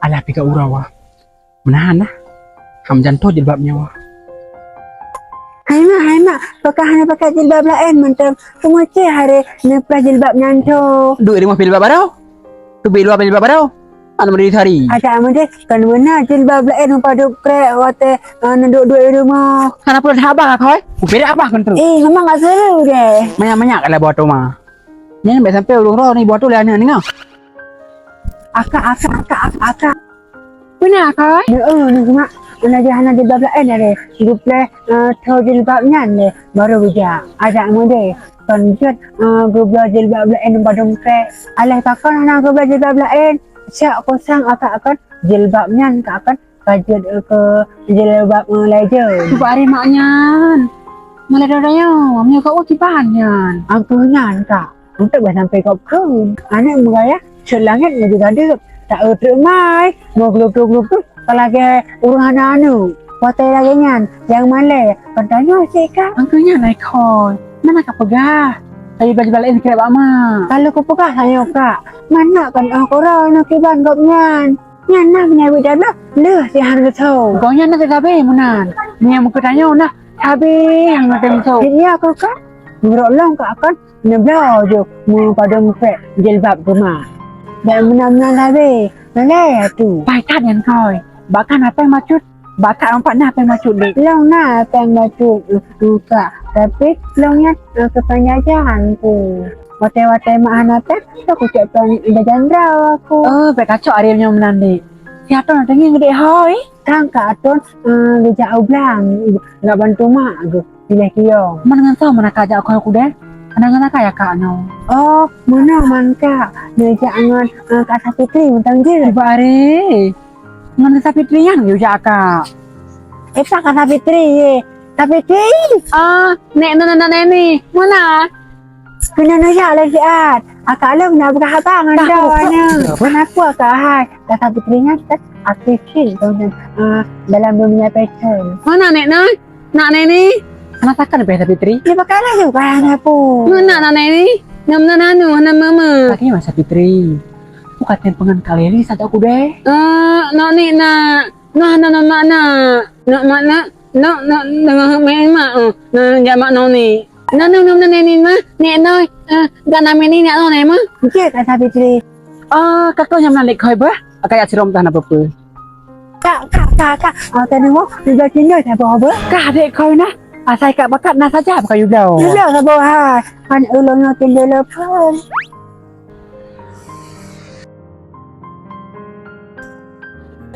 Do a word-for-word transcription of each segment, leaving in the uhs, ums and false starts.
Alah pih ka uroe wah. Meunahan nah. Ham jantoe jilbab nyoe. Hai mak, hai mak, pakon hana pakai jilbab laén mantong. Peue meuceh haré neupreh jilbab nyan tho. Duek di rumoh jilbab baroe. Teubiet luwa jilbab baroe. Aneuk muda sehari. Adak meunan kon beuna jilbab laén meupadub krek watée, eh, neuduek-duek di rumoh. Hana peue haba kah, hoi? Kupirek abah kon tu. Eh, memang nggak seru deh. Manyak-manyak kalau buat tu mah. Nyan bèk sampai ulôn roh ni buat tu lé aneuk ni ngah. Akak, akak, akak, akak, akak. Peue na, Kak? Neu, neu, mak. Aneuk jih hana jilbab laén lé. Geupreh, eh, tho jilbab nyan lé. Baru geujak. Adak meunan. Kon jeuet, eh, geubloe jilbab laén padum krek. Alah pakon hana geubloe jilbab laén. Siap kosong akak kon jilbab nyan kak kon ka jeuet keu jilbab, eh, lagèe. Cuba ari mak nyan. Mulai dari nyoe, meunyoe kau kiban nyan. Angkeu nyan kak. Untuk bah sampai kau kheun. Aneuk meugaya, cot langét meujeuet gadeup. Tak eutruk mai, mau gluk-gluk-gluk, apalagi ureueng hana aneuk. Watèe lagèe nyan, nyang malèe, kon tanyoe cit kak. Angkeu nyan ai khôi. Mana ka peugah? Tapi baju balek ni kira bak mak. Kalau kupeugah tanyoe kak, mana kan oh koro na kiban gobnyan. Nyan nah meunyoe beujadah, leuh sihan geutho. Gobnyan na teugabe meunan. Meunyoe muka tanyoe nah, habéh nyang na teuntho. Jih nyoe kak, meurok lom kak kon Neubloe jih meupadum krek jilbab teuma. Dan meunan-meunan sabe, malèe atu. Pai that nyan kôi. Bak kah na péng bacut, bak kak pat na péng bacut deh. Lôn na péng bacut, eh, kak. Tapi lôn nyan, eh, keupanjajan ku. Watèe-watèe mak hana péng, tu kucok péng jajan droe aku. Oh, bèk kacok aré nyoe meunan deh. Siapa nak tengok gede hôi? Kan kak Atun, eh, geujak u blang, nak bantu mak geuh. Ilèe kiyong. Man ngon soe meunan kak jak keu kudèe? Hana ngon kak ya kak nyoe. Oh, meunoe man kak. Neujak ngon, eh, Kak Safitri mantong jeuet. Cuba aré. Ngon Kak Safitri nyan yue jak kak. Eh, Kak Safitri ye. Safitri. Ah, nek nana nana ni. Meunan? Keunoe neujak lé siat. Akak lôn na peugah haba ngon droeneuh. Kenapa kak hai? Kak Safitri nyan kan aktif cit dalam, eh, dalam dunia fashion. Meunan nek nyoe? Nak nani? Hana sakan beh Sapitri. Dia pakai laju barang dapur. Nak nak nani? Nam nan anu, nam mama. Lagi masa Sapitri. Bukan tempengan kali ini saja aku deh. Eh, nak ni nak. Nah, nah, nah, mak nak. Nak mak nak. Nak nak dengan mak mak. Oh, nak jak mak nak ni. Nak nak nak nak ni mah. Nek noi. Eh, gak nama ni nak noi mah. Okey, kata Sapitri. Ah, kakak yang menarik kau bah. Akak ya sirom tahan apa-apa. Kak, kak, kak, kak. Ah, tadi mau juga tinggal siapa apa? Kak, adik kau nah. Asai kak bakat nah saja bukan juga. Juga sabar hai. Kan ulun nak tinggal lepas.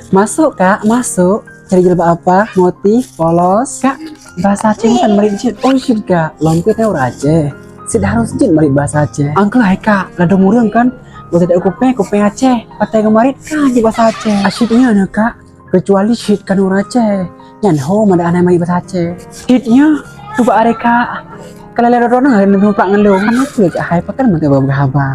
Masuk kak, masuk. Cari jilbab apa? Motif, polos. Kak, bahasa Aceh kan marit jeuet. Oh jeuet kak. Lom ke tahu Aceh. Sit harus jeuet marit bahasa Aceh. Angkeu hai kak, ladom ureueng kan. Bahasa Aceh kupeng, kupeng Aceh. Patai kemarit kan jeuet bahasa Aceh. Asyik nyan kak. Kecuali sit kan ureueng Aceh. Nyan ho mada anai marit bahasa Aceh. Sit nya, cuba are kak. Kalau lewat orang hari ni numpang ngelung. Kan aku cak hai pakai mata beberapa.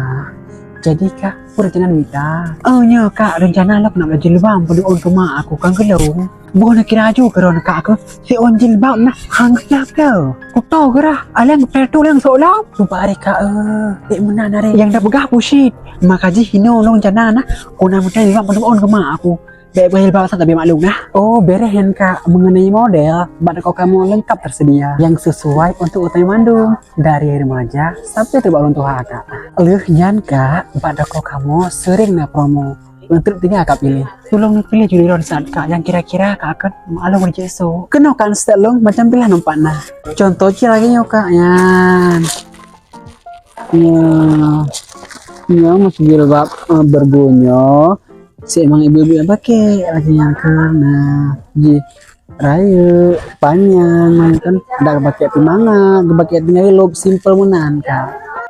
Jadi kak, Peue rencana mita? Oh, nyoe kak, rencana lom nak belajar lubang pada on keu mak aku kan gelong. Boh nak kira aju keu ron kak aku, si on jilbab nah hang siap ke? Kuto gerah, alang pertu lang sok lom. Sumpah ari kak, eh, dek meunan ari. Yang dah peugah pusit. Maka jih hino long jana nah, kona meutai lubang pada on keu mak aku. Dek beuhil bak sabe maklum nah. Oh, bereh nyan kak, mengenai model, bak toko kamu lengkap tersedia yang sesuai untuk utai mandum. Dari remaja sampai teubak ureueng tuha, kak. Lheueh nyan, kak, bak toko kamoe sering na promo. Untuk tinggai kak pilih. Tulông neupiléh jih droeneuh saát, kak, nyang kira-kira kak akan meualông reujeuk sôk. Keunoe kak neuseutôt lôn macam pilah nampak na. Contoh cit lagèe nyoe, kak, nyan. Nyoe, nyoe masih jilbab, eh, berguna. Seuemang ibu-ibu nyang pakai lagèe nyan, kak. Nah, jih. Rayeuk, panyang, kan, dak geupakék pih mangat, geupakék tinggai lôb, simple meunan, kak.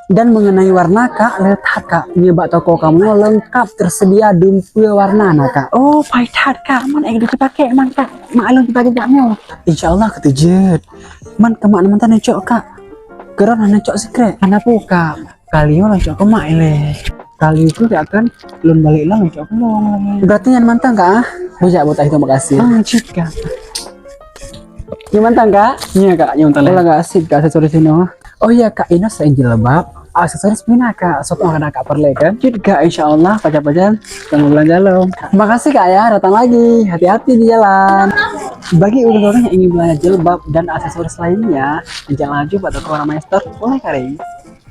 Dan mengenai warna, kak, le that, kak, nyoe bak toko kamoe lengkap tersedia dumpeue warna na, kak. Oh, pai that, kak, man ék dipakék man, kak, maklum dipakék jak nyoe. Insya Allah keuteujeuet. Man keu mak neumantang neucok, kak. Keu droeneuh hana cok sikrek. Hana peue, kak. Kali nyoe lôn cok keu mak ilèe. Kali keu kak kan lôn balek lôn cok keu lôn. Berarti nyan mantong kak ah? Bujak buta itu makasih. Ah, cit kak. Nyan mantong kak? Iya kak, nyan mantong. Kalau kak asyik kak aksesoris inoe. Oh iya kak, inoe selain jilbab, Aksesoris pih na, Kak, soe tuh na, Kak, peureulée kan? Cut, Kak, insya Allah pajan-pajan kamoe beulanja lom. Terima kasih, Kak, ya, datang lagi. Hati-hati di jalan. Bagi ureueng-ureueng nyang ingin belanja jilbab dan aksesoris lainnya, jalan laju bak toko Ramai Store, Pulai Karing.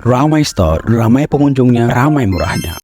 Ramai Store, ramai pengunjungnya, ramai murahnya.